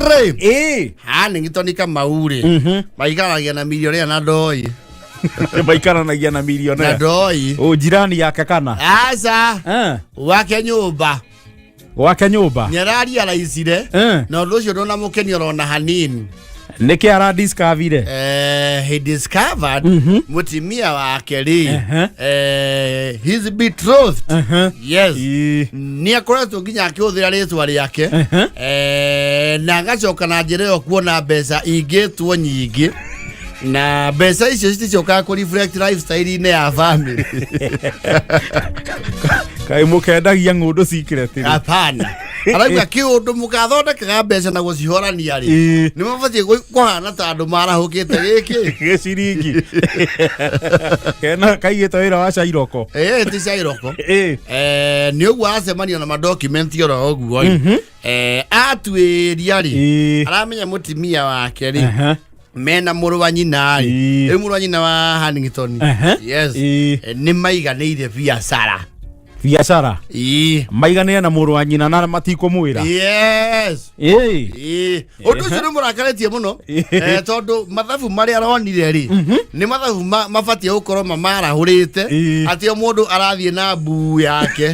Atĩrĩrĩ, Ĩĩ. Hannington Kamau rĩ, maikaragia na milionea na ndoi. Maikaranagia na Na milionea. ndoi. Ũ jirani yake kana? Aca, Eh. wake nyũmba. Gwake nyũmba. Nĩ arariaraicire. Eh. Na ũndũ ũcio ndũnamũkenia orona hanini. Nĩkĩ aradiscoverire? He discovered mũtimia wake rĩ, his betrothed, yes, Ĩĩ. nĩ akoretwo nginya akĩhũthĩra rĩtwa rĩake, na agacoka na njĩra ĩyo kuona mbeca ingĩtwo nyingĩ, na mbeca icio citicokaga kũ reflect lifestyle-inĩ ya family. Kaĩ mũkendagia ng'ũndũ secret rĩ? Hapana, arauga kĩũndũ mũkathondekaga mbeca na gũcihorania rĩ, nĩ mabatiĩ kũhana ta andũ marahũkĩte gĩkĩ Gĩciringi. Kena kaigĩte wĩra wa cairoko. Ĩĩ, ti cairoko. Ĩĩ. Nĩ ũguo aracemania na madokumenti oro ũguo rĩ. Atuĩria rĩ, aramenya mũtimia wake rĩ, mena mũrũ wa nyina rĩ, rĩu mũrũ wa nyina wa Hannington, yes, nĩ maiganĩire biacara. Biacara. Ĩĩ. Maiganĩre na mũrũ wa nyina na matikũmwĩra. Yes. Ĩĩ. Ĩĩ. Ũndũ ũcio nĩ mũrakarĩtie mũno, tondũ mathabu marĩa aronire rĩ, nĩ mathabu mabatiĩ gũkorwo mamarahũrĩte, atĩ o mũndũ arathiĩ na mbuu yake.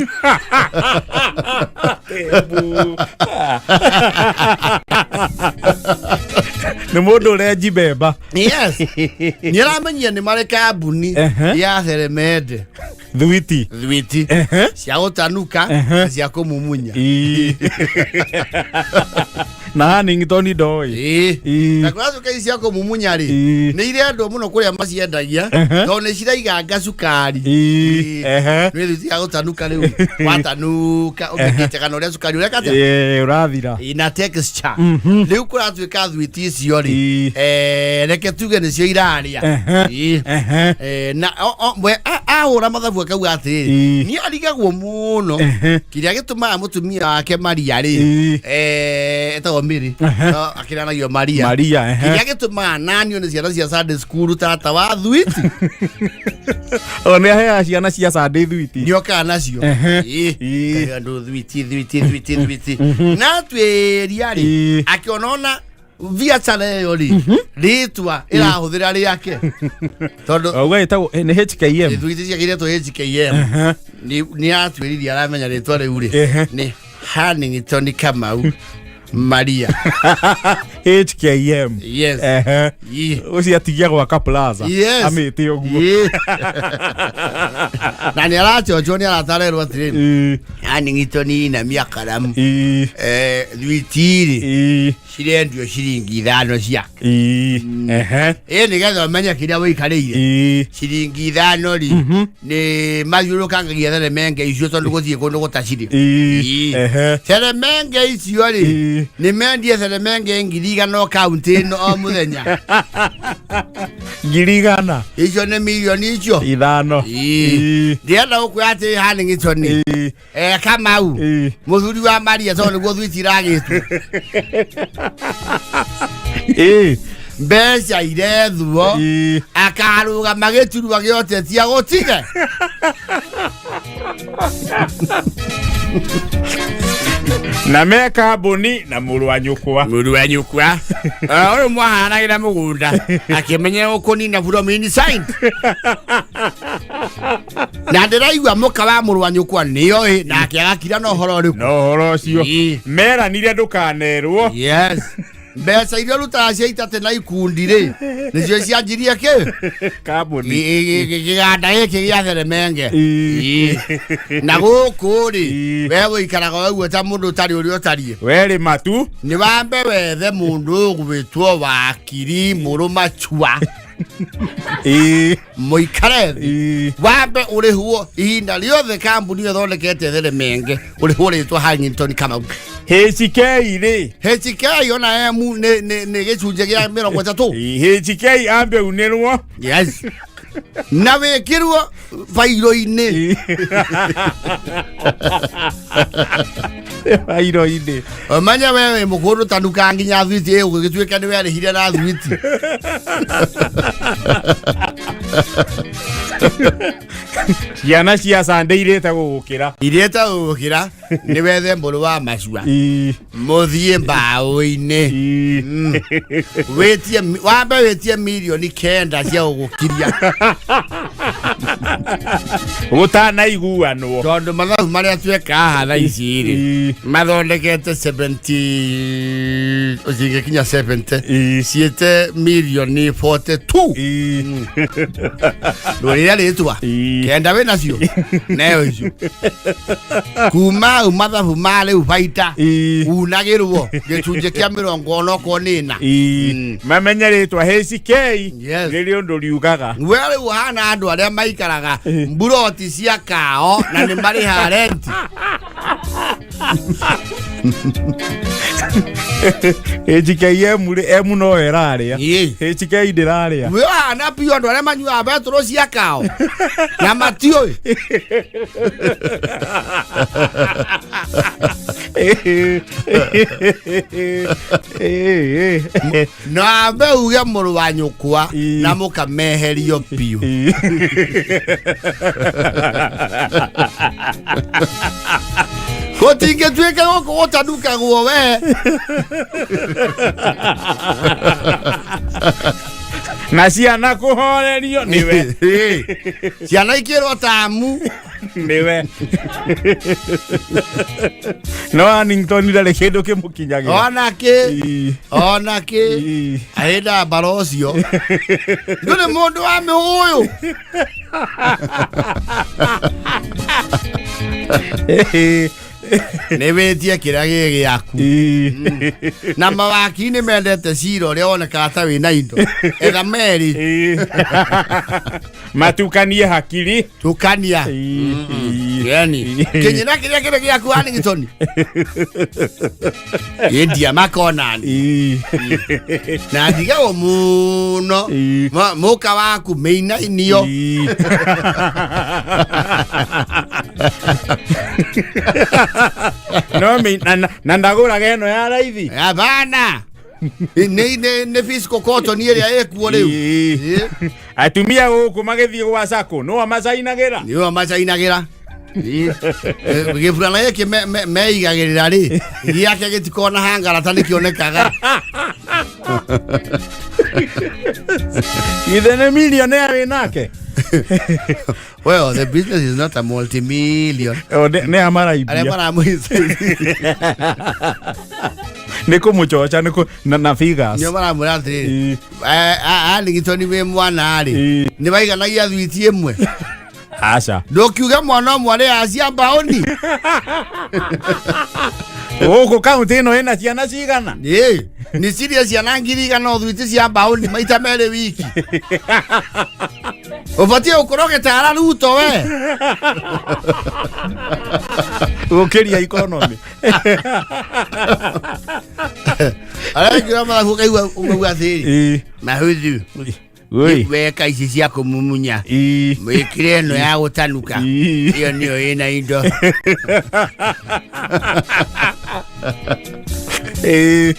Nĩ mũndũ ũrenji mbemba. Yes, nĩ aramenyia nĩ marĩ kambuni ya theremende. Thwiti. Thwiti cia gũtanuka na cia kũmumunya. Ĩĩ. Na Hannington ndoĩ. Ĩĩ. Ĩĩ. Na kũracoka ici cia kũmumunya rĩ, Ĩĩ. nĩ irendwo mũno kũrĩa maciendagia, tondũ nĩ ciraiganga cukari. Ĩĩ. Ĩĩ. Nĩ thwiti ya gũtanuka rĩu watanuka ũmĩkĩte kana ũrĩa cukari ũreka atĩa? Ĩĩ, ũrathira. Ina texture. Rĩu kũratuĩka thwiti icio rĩ, Ĩĩ. reke tuge nĩcio irarĩa. Ĩĩ. Na ahũra mathabu akauga atĩrĩrĩ, niĩ arigagwo mũno kĩrĩa gĩtũmaga mũtumia wake Maria rĩ, etagwo Mary, no akĩranagio Maria. Maria, ehe. Kĩrĩa gĩtũmaga nanio nĩ ciana cia Sunday school tata wa thwiti. O nĩ aheaga ciana cia Sunday thwiti. Nĩokaga nacio. Ĩĩ. Ĩĩ. Kaĩ andũ thwiti thwiti thwiti thwiti na tuĩria rĩ, akĩona ona biacara ĩyo rĩ, rĩtwa ĩrahũthĩra rĩake tondũ Auga ĩtagwo nĩ HKM. Thwiti ciakĩretwo HKM. Nĩ atuĩririe aramenya rĩtwa rĩu rĩ, nĩ Hannington Kamau Maria. HKM. Yes. Ĩĩ. Ũcio atigia gwaka plaza. Yes. Amĩte ũguo. Ĩĩ. Na nĩ arachochwo nĩ aratarerwo atĩrĩrĩ, Hannington inamia karamu. Thwiti rĩ, cirendio ciringi 5 ciake. Ĩ nĩgetha ũmenye kĩrĩa wĩikarĩire. Ciringi 5 rĩ, nĩ mathiũrũkangagia theremenge icio tondũ gũtirĩ kũndũ gũtacirĩ. Ĩĩ. Theremenge icio rĩ, nĩ mendie theremenge 100,000 o kaunti ĩno o mũthenya. 100,000. Icio nĩ mirioni icio 5. Ĩĩ. Ndĩrenda gũkwĩra atĩ Hannington Kamau, mũthuri wa Maria, tondũ nĩguo thwiti iragĩtwo, mbeca irethwo, akarũgama gĩturwa gĩotetia gũtige. Na me kambuni na mũrũ wa nyũkwa. Mũrũ wa nyũkwa ũyũ mwahanagĩra mũgũnda akĩmenya gũkũnina from inside, na ndĩraigua mũka wa mũrũ wa nyũkwa nĩoĩ nake agakira na ũhoro ũrĩkũ. No ũhoro ũcio meranire ndũkanerwo. Yes, mbeca iria ũrutaga cia itatĩ na ikundi rĩ, nĩcio cianjirie kĩ kambuni, kĩganda gĩkĩ gĩa theremenge. Ĩĩ. Na gũkũ rĩ, we wĩikaraga ũguo ta mũndũ ũtarĩ ũrĩa ũtariĩ. Werĩ matu. Nĩ wambe wethe mũndũ ũgwĩtwo wakiri mũrũ machua, mũikare thĩ, wambe ũrĩhwo ihinda rĩothe kambuni ĩyo ĩthondekete theremenge, ũrĩhwo rĩtwa Hannington Kamau. HK rĩ. HK ona M nĩ gĩcunjĩ gĩa 30. HK ambe unĩrwo. Yes, na wĩkĩrwo bairo-inĩ. Bairo-inĩ. Ũmenye we wĩ mũkũrũ tanuka nginya thwiti ĩ ũgĩtuĩka nĩ werĩhire na thwiti. Ciana cia Sunday irĩte gũgũkĩra. Irĩte gũgũkĩra nĩ wethe mbũrũ wa macua. Ii. Mũthiĩ mbaũ-inĩ. Ii. Wĩtie wambe wĩtie 9 mirioni cia gũgũkiria. Gũtanaiguanwo. Tondũ mathabu marĩa tweka haha thaa ici rĩ, Ii. mathondekete 70 cingĩkinya 70, Ii. ciĩte 42 mirioni. Ii. Ndũrĩra rĩtwa. Ii. Kenda wĩ nacio neo icio kuma hau mathabu ma rĩu baita. Ii. Unagĩrwo gĩcunjĩ kĩa 44. Ii. Mamenye rĩtwa HK. Yes. Rĩrĩ ũndũ riugaga. We rĩu hana andũ arĩa maikaraga mburoti cia kao na nĩ marĩhaga renti. HKM rĩ, M no ĩrarĩa. Ii. HK ndĩrarĩa. We hana biũ andũ arĩa manyuaga betũrũ cia kao na matiũĩ. Na ambe uge mũrũ wa nyũkwa. Ii. Na mũkameherio biũ. Gũtingĩtuĩka gũkũ gũtanukagwo we. Na ciana kũhorerio nĩwe. Ciana ikĩrwo tamu. Nĩwe no Annington ndarĩ kĩndũ kĩmũkinyagĩra. Ona kĩ. Ii. Ona kĩ. Ii. Ahĩnda mbara ũcio ndũrĩ mũndũ wa mĩhũyũ. Nĩ wĩtie kĩrĩa gĩ gĩaku. Ii. Na mawaki nĩ mendete cira ũrĩa wonekaga ta wĩna indo etha merĩ. Ii. Matukanie hakiri. Tukania. Ii. Yani kĩnyina kĩrĩa kĩrĩ gĩaku Hannington india makonani. Ii. Na ndigagwo mũno. Ii. Mũka waku mĩinainio. Ii. No na ndagũraga ĩno ya raithi. Abana nĩ fiscal cotton ĩrĩa ĩkuo rĩu. Ii. Ĩ. Atumia gũkũ magĩthiĩ gwa sako no amacainagĩra. Nĩo macainagĩra gĩburana gĩkĩ meigagĩrĩra rĩ gĩake gĩtikona hangarata nĩkĩonekaga. Ithe nĩ millionaire wĩ nake. Well, the business is not a multi-million. O, nĩ arĩa amaraibia maramũica nĩ kũmũcoca nĩ na figures. Nĩo maramwĩra atĩrĩrĩ, Ii. Anington wĩ mwana rĩ, Ii. nĩ waiganagia thwiti ĩmwe? Aca. Ndũkiuge mwana ũmwe arĩaga cia mbaũni. Gũkũ kaunti ĩno ĩna ciana cigana? Ĩ, nĩ cirie ciana 100,000 o thwiti cia mbaũni maita merĩ wiki. Ũbatiĩ gũkorwo ũgĩtara Ruto we. Gũkĩria economy. Arengĩra mathabu ũkaigua ũkaigua atĩrĩrĩ, Ii. mahuthu Oi. weka ici cia kũmumunya, Ii. mwĩkĩre ĩno ya gũtanuka. Ii. Ĩyo nĩyo ĩna indo. Ii.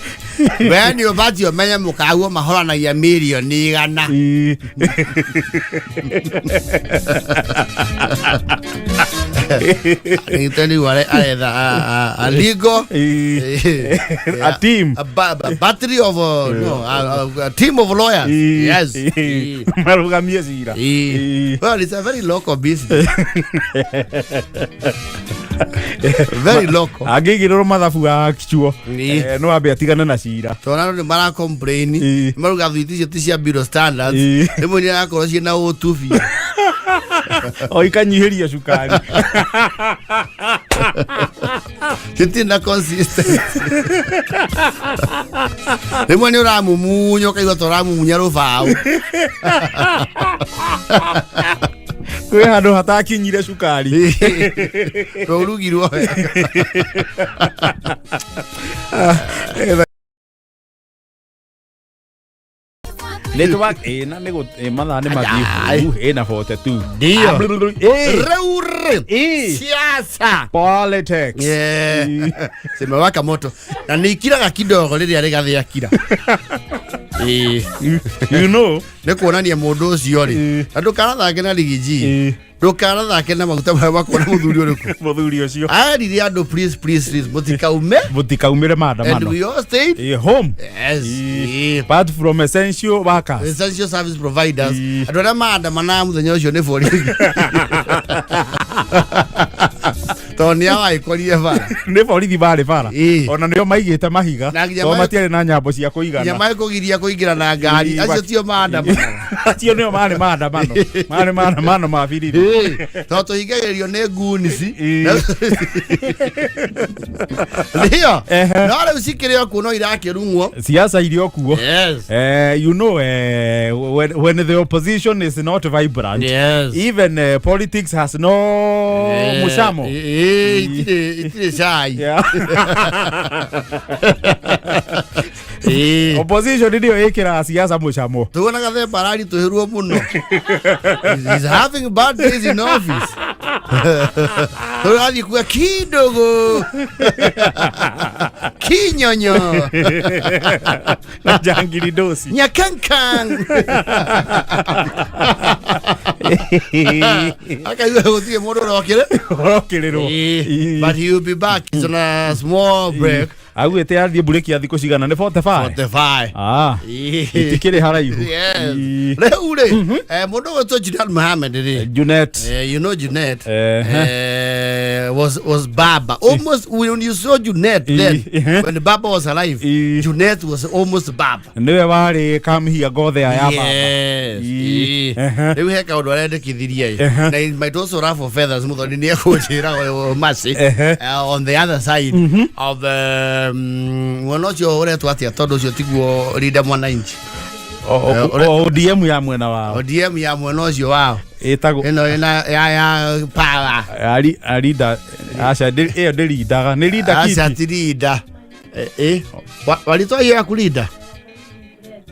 We nĩ ũbatiĩ ũmenye mũkaguo mahoranagia 100 mirioni. Ii. Nĩtoni aretha a legal Ii. A team. a, a battery of no a team of lawyers. Ii. Yes. Ii. Marũgamie cira. Ii. Ii. Well, it's a very local business, very local. Angĩigĩrĩrwo mathabu gakichuo. Ii. No ambe atigane na cira. Tondũ andũ nĩ mara complain. Ii. Maruga thwiti icio ti cia bureau standards. Ii. Rĩmwe nĩ arakorwo ciĩna ũtubi. O ikanyihĩrio cukari. Citirĩ na consistency. Rĩmwe nĩ ũramumunya ũkaigua ta ũramumunya rũbaũ. Kwĩ handũ hatakinyire cukari. Rũrugirwo wega. Nĩ twa ĩ na nĩ mathaa nĩ Ai. mathiĩ ĩ na 42. Ndio. Ah, blu, blu, blu. Ĩ. Rĩu rĩ Ĩ. siasa. Politics. Yeah. Zimewaka moto na nĩ ikiraga kidogo rĩrĩa rĩgathĩ akira. Ĩĩ. You know. Nĩ kuonania mũndũ ũcio rĩ, Ĩ. na ndũkanathange na rigiji. Ĩ. Ndũkanathake na maguta maya makwa na mũthuri ũrĩkũ? Mũthuri ũcio. Arire andũ, please, please, please, mũtikaume. Mũtikaumĩre And maandamano. we all stayed Home. Yes. Apart from essential workers. Essential service providers. Ĩĩ. Andũ arĩa maandamanaga mũthenya ũcio nĩ borithi, tondũ nĩ awagĩkorire bara. Nĩ borithi barĩ bara. Ona nĩo maigĩte mahiga. Na nginya Tondũ matiarĩ na nyambo cia nginya kũigana. magĩkũgiria kũingĩra na ngari. Acio tio maandamanaga. Acio nĩo marĩ maandamano. Marĩ maandamano ma birithi. Tondũ tũhingagĩrĩrio nĩ ngunisi. Ndio. No rĩu cikĩrĩ o kuo, no irakĩrung'wo. Siasa irio kuo. Yes. You know, when the opposition is not vibrant, even politics has no mushamo. Itirĩ cai. Opposition ndio ĩkĩraga siasa mucamo. Tuona Gathemba araritũhĩrwo mũno. He's having bad days in office. Tũrathiĩ kuga kidogo kinyonyo. Na jangiri dosi. Nyakankan akaigua gũtirĩ mũndũ ũrokĩre. Ũrokĩrĩrwo. But he will be back. He's on a small break. Augĩte athiĩ mburĩki ya thikũ cigana? Nĩ 45? 45. Ah, itikĩrĩ haraihu. Yes. Rĩu rĩ, mũndũ ũgwĩtwo Junet Mohamed rĩ, Junet. You know Junet was Baba. Almost when you saw Junet then, when Baba was alive, Junet was almost Baba. Nĩwe warĩ kamhia ngothea ya baba. Yes. Rĩu he kaũndũ arendekithirie. Na it might also ruffle feathers. Mũthoni nĩ ekũnjĩra Mercy. On the other side of mwena ũcio ũretwo atĩa, tondũ ũcio tiguo Linda Mwananchi. ODM ya mwena wao. ODM ya mwena ũcio wao. Ĩtagwo ĩno ĩna ya power. Ari arinda aca ĩyo ndĩrindaga nĩ rinda. Aca kiti. Ti Linda. Walitwa hiyo ya kulinda,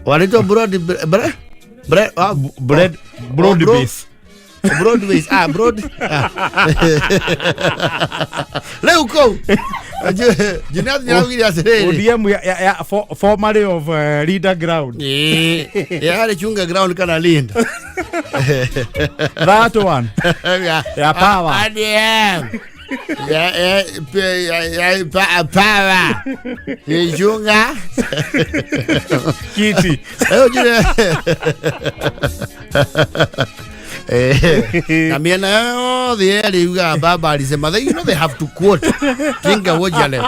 walitwa broad bre bre Bread broad base. Broadways, ah, broad, ah. Rĩu kũu Junet nĩaraugire atĩrĩrĩ, ODM ya formerly of Linda Ground. Yarĩ Chunga Ground kana Linda. That one ya power. ODM ya power Chunga kiti. Rĩu Junet na mĩena yothe yerĩ yugaga baba alisema. They, you know, they have to quote Tinga Wojale.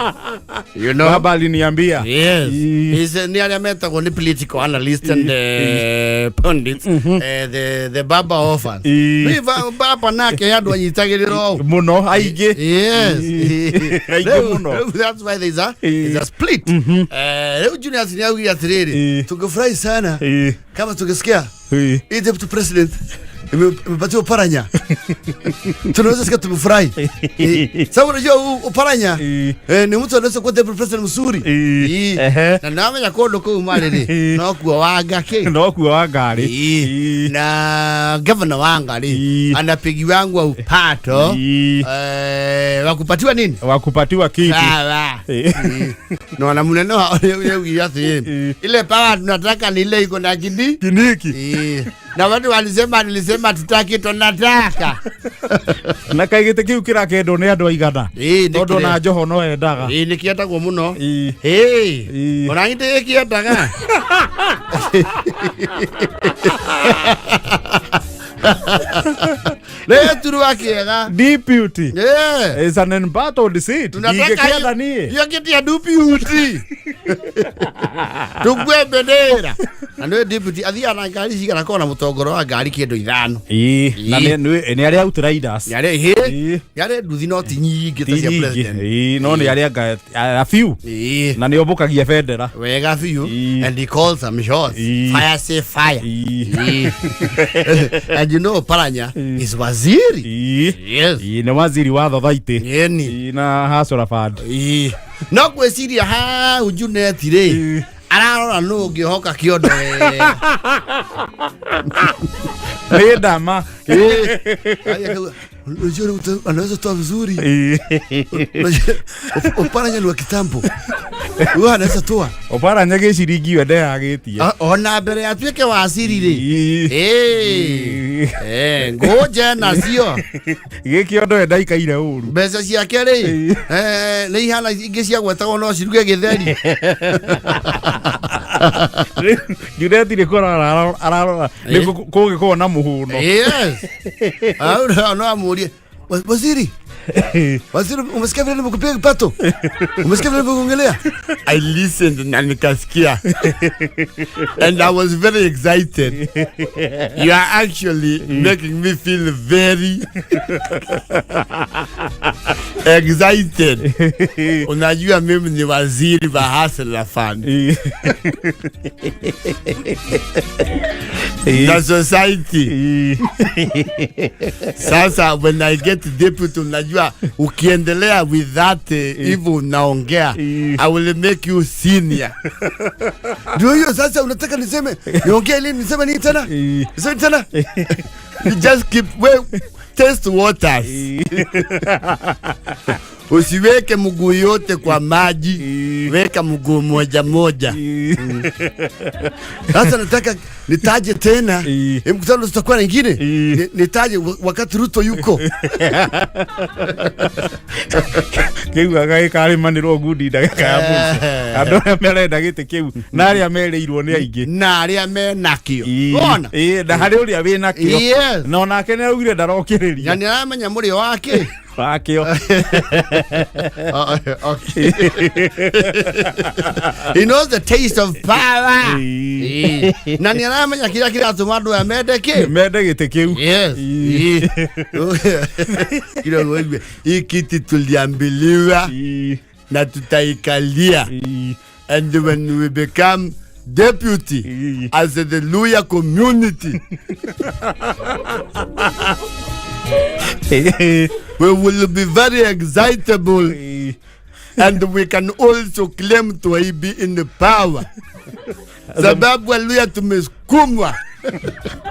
Baba aliniambia. Yes. He's nĩ arĩa metagwo nĩ political analyst and pundits, the baba orphans. Rĩu baba nake andũ anyitagĩrĩra ũũ. Mũno aingĩ. Yes. Aingĩ mũno. Rĩu that's why there's a split. Rĩu Julius nĩ augire atĩrĩrĩ, tungefurahi sana kama tungesikia hii deputy president imepatiwa Oparanya, tunaweza sikia tumefurahi. Sababu unajua Oparanya ni mtu anaweza kuwa deputy president mzuri. Na namenya kũndũ kũu marĩ rĩ, no kuo wanga kĩ. No kuo wa ngari. Na governor wanga rĩ, anapigiwangwa upato wa kupatiwa nini? Wa kupatiwa kiti. Sawa. Na wana munene wao yaugire atĩrĩrĩ, ile power tunataka ni ile iko na kidi Kindiki. Na watu walisema, nilisema tutaki, tunataka. Na kaigĩte kĩu kĩrakendwo nĩ andũ aigana. Nĩ tondũ kĩrĩa. ona Joho no endaga. Ĩĩ, nĩkĩendagwo mũno. Ĩĩ. Ona githĩ gĩkĩendaga rĩturwa kĩega. Deputy is an embattled seat. Tunataka Ingĩkĩenda niĩ. Hiyo kiti ya deputy, tukue bendera na nĩ deputy athiaga na ngari cigana kona mũtongoro wa ngari kĩndũ 5. Na nĩ arĩa outriders. Nĩ arĩa nĩ arĩa nduthi no ti nyingĩ Ti ta cia nyingĩ. president. No nĩ arĩa a few. Na nĩ ombũkagia bendera. Wega biũ. And he calls some shots. Fire say fire. And you know Paranya is waziri. Yes. Nĩ waziri wa thothaitĩ. Yeni. Na Hustler Fund. No gwĩciria hau Junet rĩ, ararora nũ ũngĩhoka kĩondo wega. Nĩ ndama. Unajua anaweza toa vizuri. Unajua, Oparanya ni wa kitambo. Huyo anaweza toa. Oparanya gĩciringi we ndeyagĩtie. Ona mbere atuĩke waziri rĩ. Ii. Eh. Eh, ngũnje nacio. Gĩkĩ ũndũ we ndaikaire ũru. Mbeca ciake rĩ, eh, nĩ ihana ingĩ cia gwetagwo no ciruge gĩtheri. Junet nĩ kũrora ararora nĩ kũngĩkorwo na mũhũno. Yes. Au no amũrie, "Waziri, waziri, umesikia vile nimekupiga kipato? Umesikia vile nimekuongelea?" I listened na nikasikia. And I was very excited. You are actually making me feel very excited. Unajua mimi ni waziri wa Hustler Fund. The society. Sasa when I get deputy, unajua ukiendelea with that hivyo unaongea, I will make you senior. Ndio hiyo sasa unataka niseme niongee lini, niseme nini tena? Niseme tena? You just keep, well, test waters. Usiweke mguu yote kwa maji, weka mguu moja moja. Sasa nataka nitaje tena mkutano tutakuwa na ingine, nitaje wakati Ruto yuko. Kĩu agagĩkarĩmanĩrwo ngundi ndagĩka ya mũico. Andũ arĩa marenda gĩtĩ kĩu na arĩa merĩirwo nĩ aingĩ. Na arĩa menakĩo. Wona? Ĩĩ, na harĩ ũrĩa wĩ nakĩo. Yes. Na onake nĩ araugire Na ndarokĩrĩria. nĩ aramenya mũrĩo wake. Wakĩo. Okay. He knows the taste of power. Na nĩ aramenya kĩrĩa kĩratũma andũ aya mende kĩ. Mende gĩtĩ kĩu. Yes. Kidogo wewe. Hii kiti tuliambiliwa na tutaikalia. And when we become deputy as the Luya community, we will be very excitable and we can also claim to be in the power. Sababu Waluya tumesukumwa.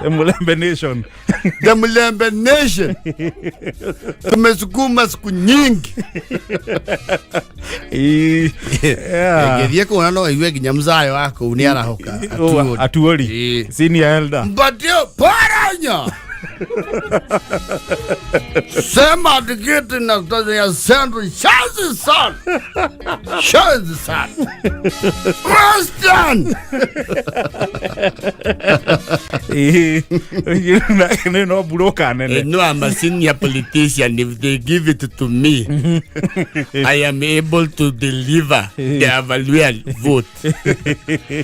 The Mulembe Nation. The Mulembe Nation. Tumesukuma siku nyingi. Ngĩthiĩ kuona no igue nginya mzayo wa kũu nĩ arahũka. Oh, Atuori. Senior elder. Mpatie Paranya. Sema tikiti na station ya Central. Shazi sana. Shazi sana. Western. Nĩ no mburoka nene. No, I'm a senior politician. If they give it to me, I am able to deliver the Avalua vote.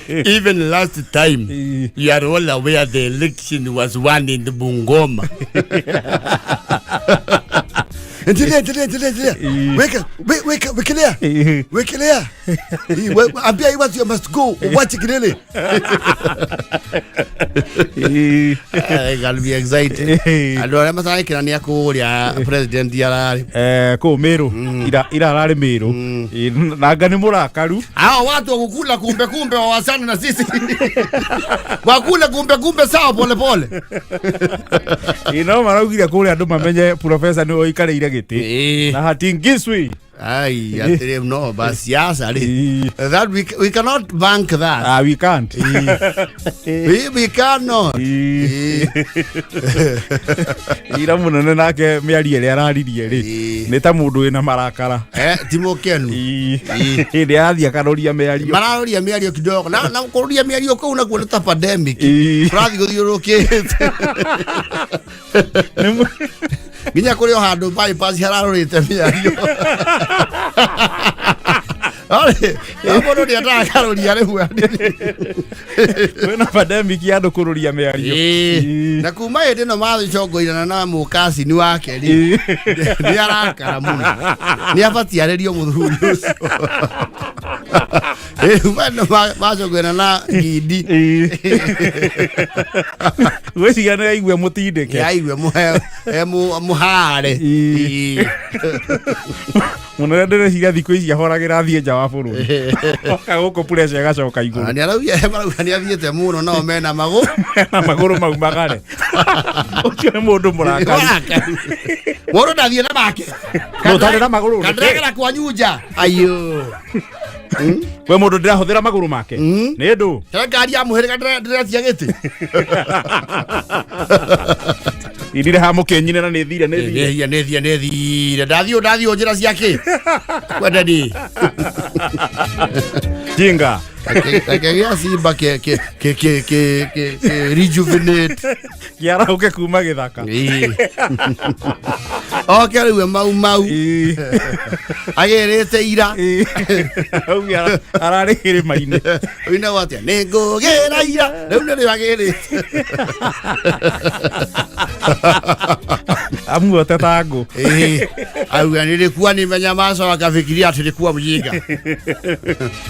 Even last time, you are all aware the election was won in Bungoma. Endelea, endelea, endelea, endelea. Weka, weka, wekelea. Wekelea. Ambia hii watu you must go. Uwache kelele. I gotta be excited. Andũ arĩa matarekĩra nĩ akũrĩa president ararĩ. Kũu Meru. Ira ararĩ Meru. Nanga nĩ mũrakaru. Hao watu wa kukula kumbe kumbe wawasane na sisi. Wakule kumbe kumbe sawa pole pole. No maraugire kũrĩa andũ mamenye professor nĩwe ũikarĩire gĩtĩ. Na hatingizwi. Ai, atĩrĩ no, ba siasa rĩ. That we cannot bank that. Ah, we can't. We cannot. Ira mũnene nake mĩario ĩrĩa araririe rĩ, nĩ ta mũndũ wĩna marakara. Ti mũkenu. Hĩndĩ arathiĩ akaroria mĩario. Mararoria mĩario kidogo. Na kũroria mĩario kũu nakuo nĩ ta pandemic. Kũrathiĩ gũthiũrũrũkĩte. Nginya kũrĩ o handũ bypass hararorĩte mĩario. Arĩ, na mũndũ nĩ endaga akaroria rĩmwe. Kwĩna pandemic ya andũ kũrũria mĩario. Na kuma hĩndĩ ĩno mathĩcongoirana na mũkacini wake rĩ, nĩ arakara mũno. Nĩ abatiĩ arĩrio mũthuri ũcio. Kuma ĩno macongoirana na Gindi. Gwĩciria nĩ aigue mũtindĩke. Nĩ aigue mũhare. Mũnene ndĩreciria thikũ ici ahoragĩra athiĩ nja wa bũrũri. Oka gũkũ pressure ĩgacoka igũrũ. Nĩ arauga marauga nĩ athiĩte mũno nao mena magũ. Na magũrũ maumagare. Ũcio nĩ mũndũ mũrakaru. Mũrakaru. Mũndũ ndathiĩ na make. Mũtarĩ na magũrũ nĩkĩ? Kandĩragera kwanyu nja. Ayo. We mũndũ ndĩrahũthĩra magũrũ make. Nĩ ndũ. Kana ngari ya mũhĩrĩga ndĩretia gĩtĩ. Indire ha mũkĩnyine na nĩ thire nĩ thire. Nĩ nĩ thire nĩ thire. Ndathiĩ ndathiĩ njĩra ciake. Kwenda ni. Jinga. Kagĩa simba ke ke ke ke ke ke ke rejuvenate. Kĩarahũke kuma gĩthaka. Ĩĩ. Oke rĩu e mau mau Ĩĩ. agĩrĩte ira. Ĩĩ. Auge ararĩ kĩrĩma-inĩ. Ũinagwo atĩa? Nĩ ngũgĩra ira. Rĩu nĩrĩo agĩrĩte. Amuote ta ngũ. Ĩĩ. Auga nilikuwa nimenyamaza wakafikiria ati nilikuwa mjinga.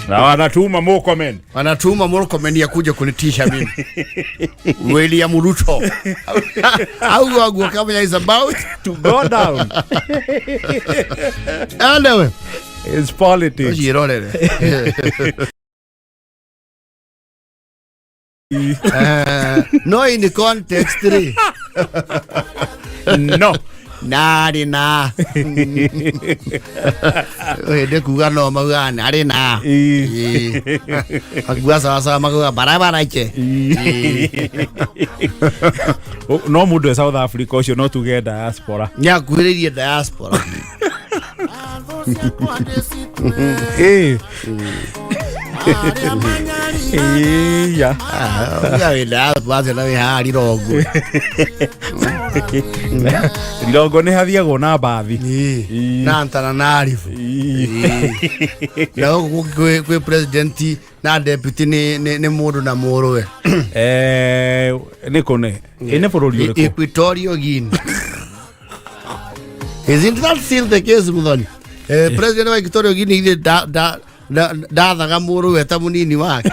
Na wanatuma Murkomen. Wanatuma Murkomen ya kuja kunitisha mimi. William Ruto. Au wangu kama is about To go down. Anyway, It's politics. ũciĩrorere. No in context rĩ No. narĩ na hĩndĩ kuga no maugaga narĩ na Ĩĩ. Akua sawasawa makauga barabara iche. No mũndũ e South Africa ũcio no tuge diaspora. Nĩakuhĩrĩirie diaspora. Ĩĩ. Ĩĩ, ya. Uga wĩ diaspora acio na wĩ haha Rirongwe. Rirongwe nĩ hathiagwo na mbathi. Ĩĩ. Na Antananarivo. Ĩĩ. Na gũkũ kwĩ president na deputy nĩ mũndũ na mũrũwe. Nĩ kũ nĩ? Ĩ nĩ bũrũri ũrĩkũ? Equatorial Guinea. Isn't that still the case, Muthoni? President wa Equatorial Guinea ithe ndathaga mũrũwe ta mũnini wake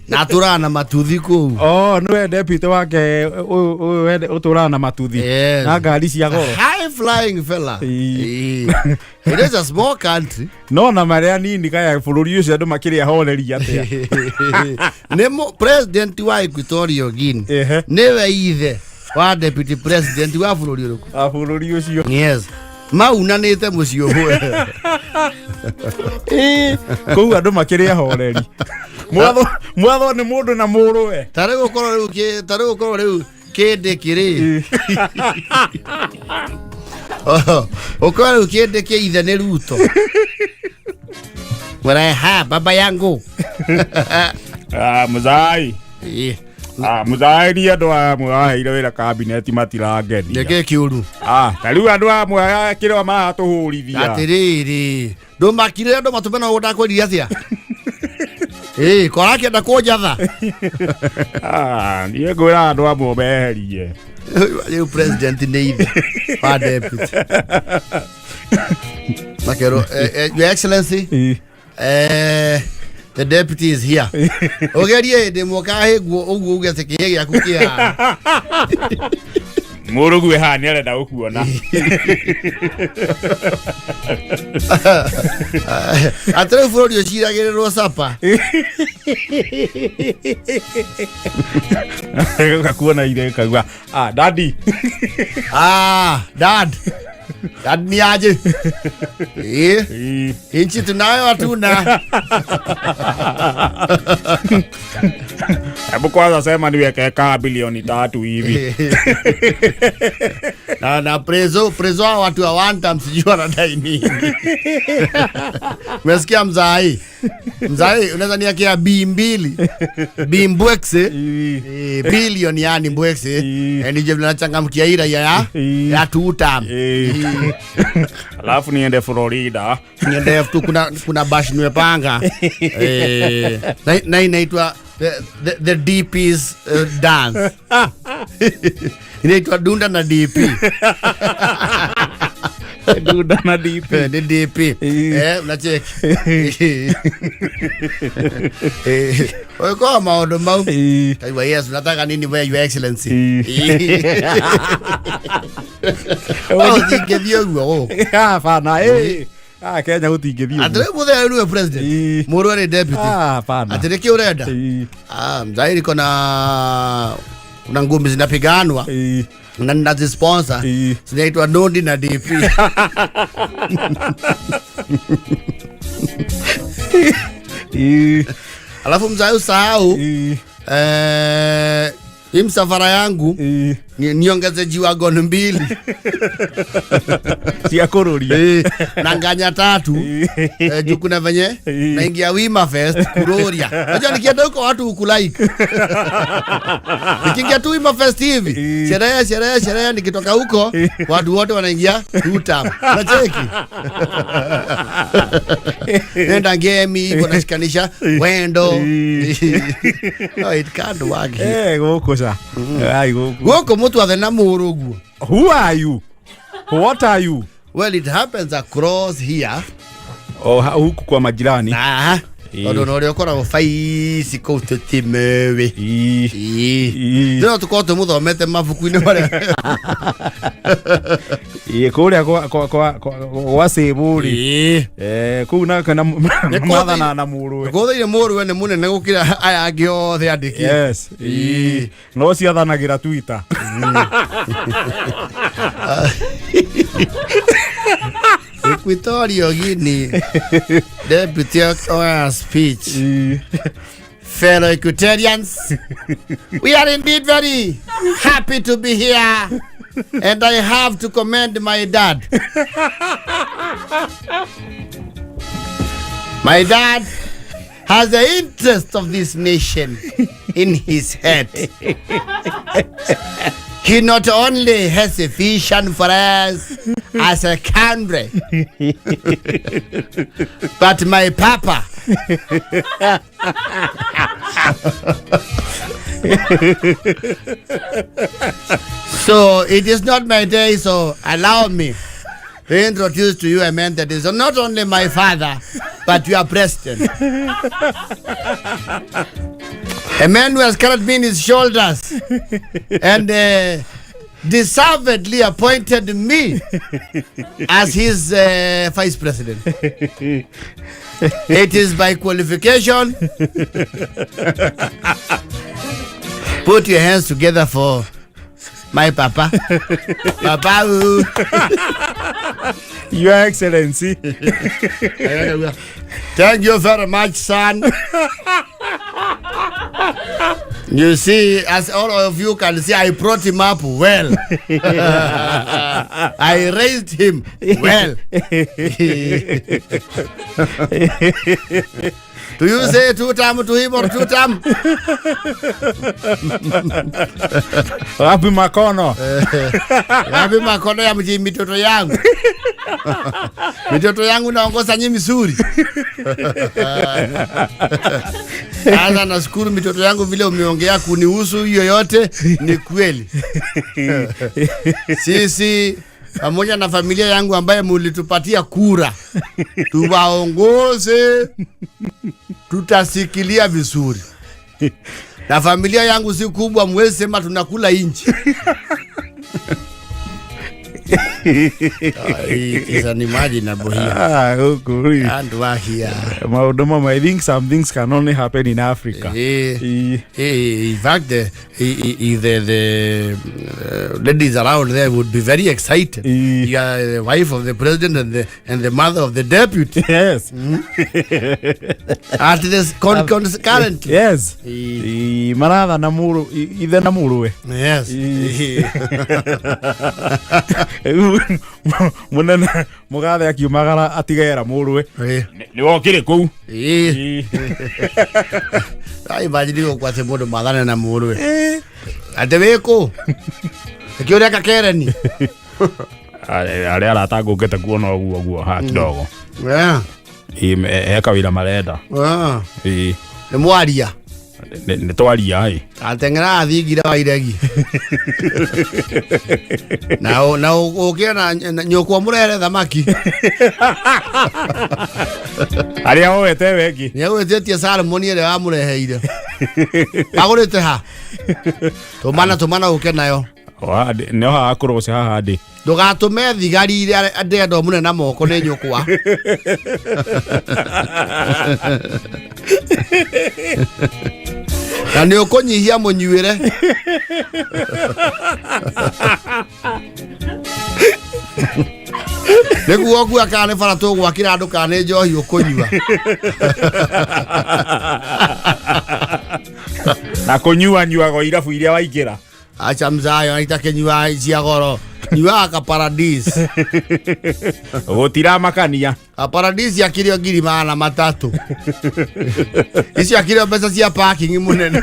na atũraga na matuthi kũu. Oh, nĩwe deputy wake ũyũ ũtũraga na matuthi Yes. na ngari cia goro. High flying fella. Ĩĩ. Ĩĩ. It is a small country. No na marĩa nini kaya bũrũri ũcio andũ makĩrĩ ahoreri atĩa. Nĩ president wa Equatorial Guinea Ehe. nĩwe ithe wa deputy president wa bũrũri ũrĩkũ? A bũrũri ũcio. Yes. Maunanĩte mũciĩ ũmwe. Ĩĩ, kũu andũ makĩrĩ ahoreri. Mwatho nĩ mũndũ na mũrũwe. Ta rĩu ũkorwo rĩu ta rĩu ũkorwo rĩu kĩndĩ kĩrĩ. Ũkorwo rĩu kĩndĩ kĩ ithe nĩ Ruto. Mwĩra ha baba yangu. Ah, muzai. Ĩĩ. Ah, muzai ni andũ aya mwaheire wĩra kabineti matirangenia. Nĩkĩ kĩũru? Ah, ta rĩu andũ aya mwahe kĩrĩa maratũhũrithia. Atĩrĩrĩ, ndũmakire andũ matũme no ndakwĩrire atĩa? Ĩĩ, ko arakĩenda kũnjatha. Ah, niĩ ngwĩra andũ amwe meherie. Rĩu president nĩ ithe wa deputy. Makerwo, Your Excellency, Ĩĩ. The deputy is here. Ũgerie hĩndĩ ĩmwe ũkahĩngwo ũguo uge atĩ kĩhĩ gĩaku kĩ haha. Mũrũguo haha nĩ arenda gũkuona. Atĩ rĩu bũrũri ũciragĩrĩrwo capa. Gakuona ithe kauga, ah, daddy. Ah, dad. Dad ni aje. Ĩĩ. Ĩĩ. Inchi tunayo hatuna. Hebu kwanza sema niweke kaa bilioni 3 hivi. Na prezo hao watu wa one time sijui wanadai nini. Umesikia mzai? Mzai unaweza niakia B mbili. B mbwekse. Ĩĩ. Bilioni yani mbwekse. Ĩĩ. Nije vile nachangamkia ira ya Ĩĩ. ya two term. Ĩĩ. Alafu niende Florida. Niende tu kuna bash nimepanga. Na inaitwa the DP's dance. Inaitwa Dunda na DP. Dunda na DP. Ni DP. Unacheki. Kwa maũndũ mau. Kaiwa, yes, unataka nini wewe, Your Excellency? Oh, thingĩthiĩ ũguo gũkũ. Hapana, Ah, Kenya gũtingĩthiĩ Atĩ ũguo. rĩu mũthee nĩwe president. Ĩĩ. Mũrũ arĩ deputy. Ah, hapana. Atĩ nĩkĩ ũrenda? Ĩĩ. Ah, mzairi kuna ngumi zinapiganwa Ĩĩ. na nazisponsor Ĩĩ. zinaitwa Ndondi na DP. Ĩĩ. Alafu mzai usahau Ĩĩ. hii msafara yangu Ĩĩ. niongeze jiwagon mbili Cia kũrũria. Na nganya tatu juu kuna venye naingia Wima Fest kuroria. Unajua nikienda huko watu hukulike. Nikiingia tu Wima Fest hivi sherehe sherehe sherehe, nikitoka huko watu wote wanaingia tutam. Unacheki? Nenda ngemi hivyo nashikanisha wendo. No, it can't work here. Eh, gũkũ ca. Ai, gũkũ. Gũkũ mũtu athe na mũrũ guo. Who are you? What are you? Well, it happens across here. Oh, huku kwa majirani. Aha. Ĩĩ. Tondũ na ũrĩa ũkoragwo baici kũu tũtimewe. Ĩĩ. Ĩĩ. No tũkorwo tũmũthomete mabuku-inĩ marĩa. Ĩĩ, kũrĩa kwa Sĩbũ rĩ. Ĩĩ. Eh, kũu na kana Nĩ mathana na mũrũwe. Kũthĩire mũrũwe nĩ mũnene gũkĩra aya angĩ othe andĩki. Yes. Ĩĩ. No ciathanagĩra Twitter. Equatorial Guinea Deputy Oya speech. Ĩĩ. Fellow Equatorians, we are indeed very happy to be here, and I have to commend my dad. My dad has the interest of this nation in his head. He not only has a vision for us as a country, but my papa So it is not my day, so allow me to introduce to you a man that is not only my father, but your president. A man who has carried me in his shoulders and deservedly appointed me as his vice president. It is by qualification. Put your hands together for my papa. Papa. Ooh. Your Excellency. Thank you very much, son. You see, as all of you can see, I brought him up well. I raised him well. Do you say two time to him or two time? Wapi makono? Wapi makono ya mji mitoto yangu? Mitoto yangu naongoza nyi mizuri. Sasa nashukuru mitoto yangu vile umeongea kunihusu, hiyo yote ni kweli. Sisi pamoja na familia yangu ambaye mulitupatia kura tuwaongoze, tutasikilia vizuri. Na familia yangu si kubwa, mwezi sema tunakula inchi. It is unimaginable here. Ah, gũkũ rĩ. And we're here. Maũndũ mamwe, I think some things can only happen in Africa. Ĩĩ. In fact, the ladies around there would be very excited. You are the wife of the president and the mother of the deputy. Yes. At this concurrently. Yes. Ĩĩ, marathana mũrũ ithe na mũrũwe. Yes. Rĩu mũnene mũgathe akiumagara atigera mũrũwe nĩ wokire kũu. Imagine gũkwate mũndũ mathane na mũrũwe. Atĩ wĩkũ? Nĩkĩo ũreka kereni? Arĩa arata ngũkĩte kuona ũguo guo ha kidogo. Ĩĩ, he kawĩra marenda. Ĩĩ. Nĩ mwaria. Nĩ twaria ĩ. Ateng'era thingira wa iregi. Na ũkĩe na nyũkwa mũrehere thamaki. Arĩa woete wengi. Nĩ agwĩtĩtie salmon ĩrĩa wamũreheire. Agũrĩte ha? Tũmana tũmana ũke nayo. No haha kũroce haha ndĩ. Ndũgatũme thigari iria ndĩrenda mũne na moko nĩ nyũkwa. Na nĩ ũkũnyihia mũnyuĩre. Nĩguo ũkua kana nĩ bara tũgwakĩra andũ kana nĩ njohi ũkũnyua. Na kũnyua nyuaga irabu iria waingĩra. Acha mzayo itakĩnyua cia goro. Nyuaga ka paradis. Gũtiramakania. Ka paradis akĩrĩo 300,000. Icio akĩrĩo mbeca cia parking mũnene.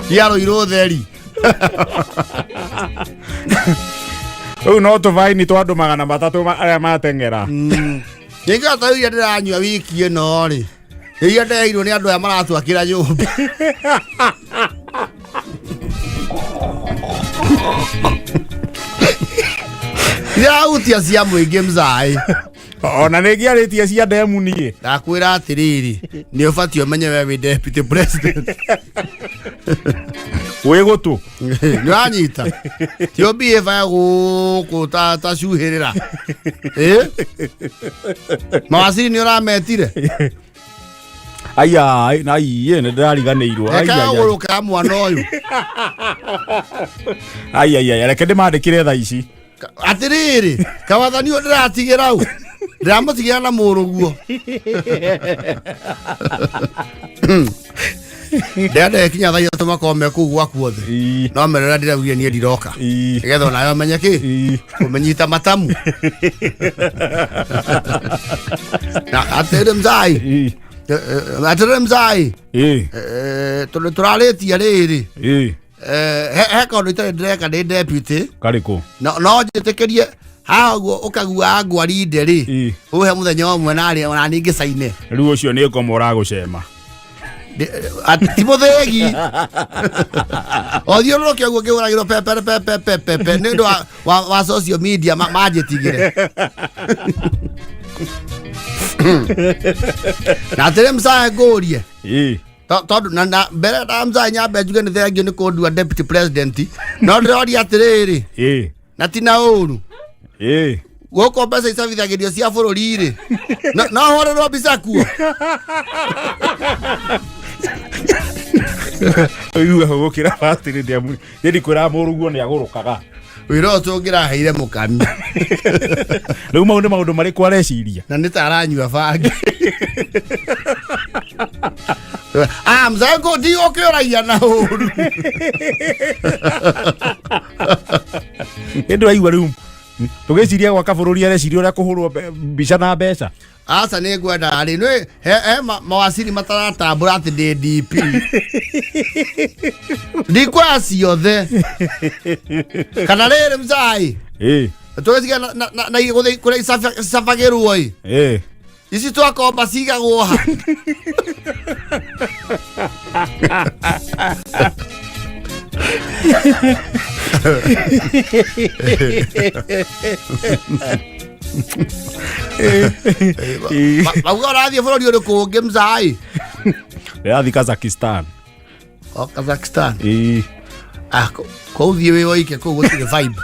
Cia rũirũ theri. Rĩu no tũbaini twa andũ 300 arĩa mateng'era. Ningĩ ta iria ndĩranyua wiki ĩno rĩ. Iria ndeheirwo nĩ andũ aya maratwakĩra nyũmba. Irahutia cia mũingĩ mzaĩ. Ona nĩ ngĩarĩtie cia ndemu niĩ. Ndakwĩra atĩrĩrĩ, nĩ ũbatiĩ ũmenye we wĩ deputy president. Wĩ gũtũ. Nĩ ũranyita? Ti ũbehave gũkũ ta cuhĩrĩra. Ĩ? Mawaciri nĩ ũrametire? Aya, aiye, nĩ ndĩrariganĩirwo. Reke ũgũrũka mwana ũyũ. Ai, ai, ai, reke ndĩmandĩkĩre thaa ici. Atĩrĩrĩ, kawathani ũyũ ndĩratigĩra ũ? Ndĩramũtigĩra na mũrũguo. Ndĩrenda kinya thaa ithatũ makorwo me kũu gwaku othe. No merera ndĩraugire niĩ ndiroka. Nĩgetha onawe ũmenye kĩ? Kũmenyita matamu. Na atĩrĩ mzai. Atĩrĩ mzai. Tondũ tũrarĩtie rĩrĩ. He kaũndũ itarĩ ndĩreka ndĩ deputy. Karĩkũ? No njĩtĩkĩrie haha ũguo ũkaguaga ngwarinde rĩ. Ũhe mũthenya ũmwe narĩ ona niĩ ngĩcaine. Rĩu ũcio nĩ ngoma ũragũcema. Ti mũthĩgi. Othiũrũrũke ũguo ngĩhũragĩrwo pepe pepe pepe pepe nĩ ũndũ wa social media manjĩtigĩre. Na atĩrĩ mcae ngũrie. Tondũ na mbere na mcae nyambe njuge nĩ thengio nĩ kũndua deputy president. No ndĩroria atĩrĩrĩ. Na ti na ũru. Gũkũ mbeca icabithagĩrio cia bũrũri rĩ. No hũrĩrwo mbica kuo. Ũigue gũkĩra batĩrĩ ndĩamu. Nĩ ndikwĩraga mũrũguo nĩ agũrũkaga. Wĩra ũcio tũngĩraheire mũkami. Rĩu mau nĩ maũndũ marĩkũ areciria? Na nĩ ta aranyua bangi. Ah, mzangu ndigũkĩũragia na ũru. Ĩndĩ waigua rĩu tũgĩciria gwaka bũrũri areciria ũrĩa kũhũrwo mbica na mbeca. Aca nĩ ngwenda rĩ nĩ he mawaciri mataratambũra atĩ ndĩ DP. Ndikuoya ciothe. Kana rĩrĩ mzai. Tũgĩciria na kũrĩa icabagĩrwo ĩ. Ici twakomba cigagwo ha. Mauga ũrathiĩ bũrũri ũrĩkũ ũngĩ mzai? Ndĩrathiĩ Kazakhstan. O Kazakhstan. Ah, kũu thiĩ wĩ woike kũu gũtirĩ vibe.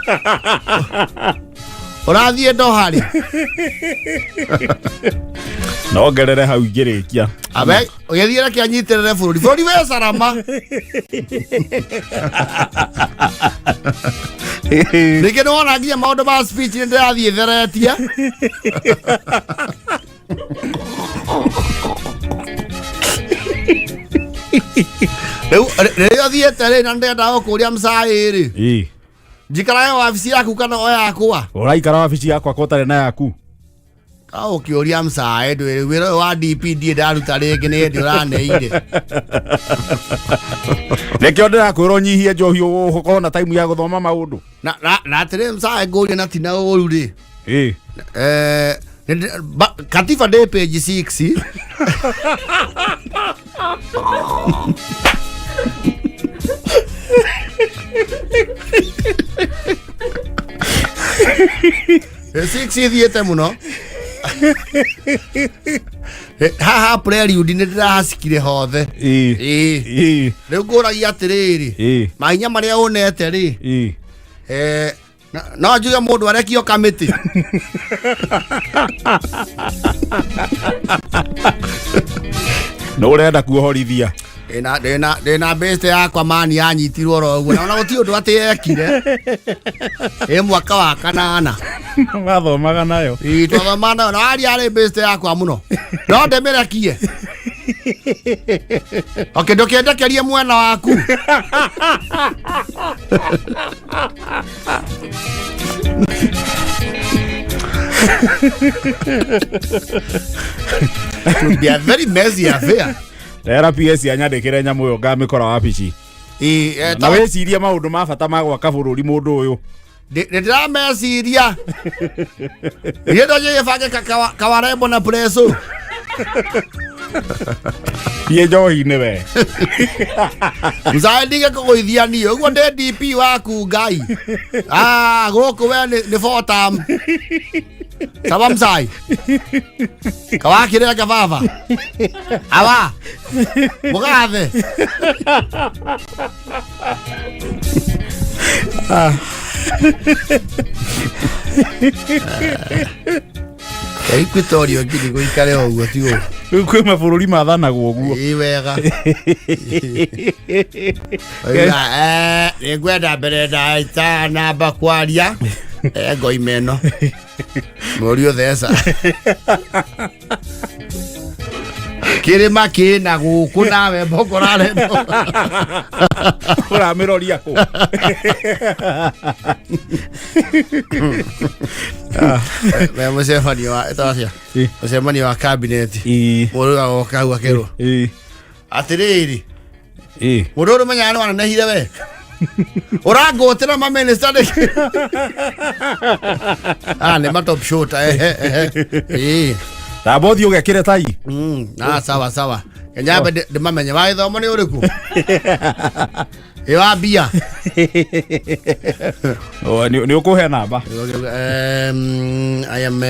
Ũrathiĩ Doha rĩ? No ngerere hau ingĩrĩkia. Abe, ũgĩthiĩ reke anyitĩrĩre bũrũri. Bũrũri wĩ carama. Ningĩ nĩ wona nginya maũndũ ma speech nĩ ndĩrathiĩ theretie. Rĩu rĩrĩa ũthiĩte rĩ na ndĩrenda gũkũria mcai rĩ. Njikarage wabici yaku kana o yakwa? Ũraikara wabici yakwa ko ũtarĩ na yaku? Ka ũkĩũria mcae ndwĩrĩ wĩra ũyũ wa DP ndirĩ ndaruta rĩngĩ nĩ hĩndĩ ũraneire. Nĩkĩo ndĩrakwĩra ũnyihie njohi ũkorwo na time ya gũthoma maũndũ. Na atĩrĩ mcae ngũrie na ti na ũru rĩ. Katiba ndĩ page 6. Six ithiĩte mũno. Haha prelude nĩ ndĩrahacikire hothe. Ĩĩ. Ĩĩ. Ĩĩ. Rĩu ngũragia atĩrĩrĩ, Ĩĩ. mahinya marĩa ũnete rĩ, Ĩĩ. No njuge mũndũ arekio kamĩtĩ. Nĩ ũrenda kuohorithia. Ndĩna bĩste yakwa mani yanyitirwo oro ũguo na ona gũtirĩ ũndũ atĩ ekire ĩ mwaka wa kanana. Mathomaga nayo. Ĩ, twathoma nayo na aria arĩ bĩste yakwa mũno no ndĩmĩrekie o kĩndũ kĩendekerie mwena waku. It will be a very messy affair. Rera PS anyandĩkĩre nyamũ ĩyo ngamĩkora wabici. Ĩ, Na wĩcirie maũndũ ma bata ma gwaka bũrũri mũndũ ũyũ. Nĩ ndĩrameciria niĩ ndonjĩgĩbange kawarembo na preso. Thiĩ njohi-inĩ we. Mzae ndige kũgũithia niĩ ũguo ndĩ DP waku Ngai. Ah, gũkũ we nĩ fotam sawa mzai kawakĩrenga baba awa mũgathe. Equatorio ngiri gũikare o ũguo ti ũũ. Rĩu kwĩ mabũrũri mathanagwo ũguo. Ĩ wega. Oiga, nĩngwenda mbere namba kwaria ngoima ĩno mũriũ theca kĩrĩma kĩna gũkũ nawe mboko rarendo. Ũramĩroria kũ? Me mũcemanio wa ĩtagwo atĩa? Mũcemanio wa cabinet. Ĩ. Mũndũ agoka hau akerwo atĩrĩrĩ, mũndũ ũrĩa ũmenyaga nĩ wanenehire we ũrangũtĩra maminista nĩkĩ? Ah, nĩ matop shot, ehe ehe ĩĩ. Tamba ũthiĩ ũgekĩre tai. Ah, sawa sawa, kenyambe ndĩmamenye wa gĩthomo nĩ ũrĩkũ ĩ wa mbia. Oh, nĩ ũkũhe namba. I am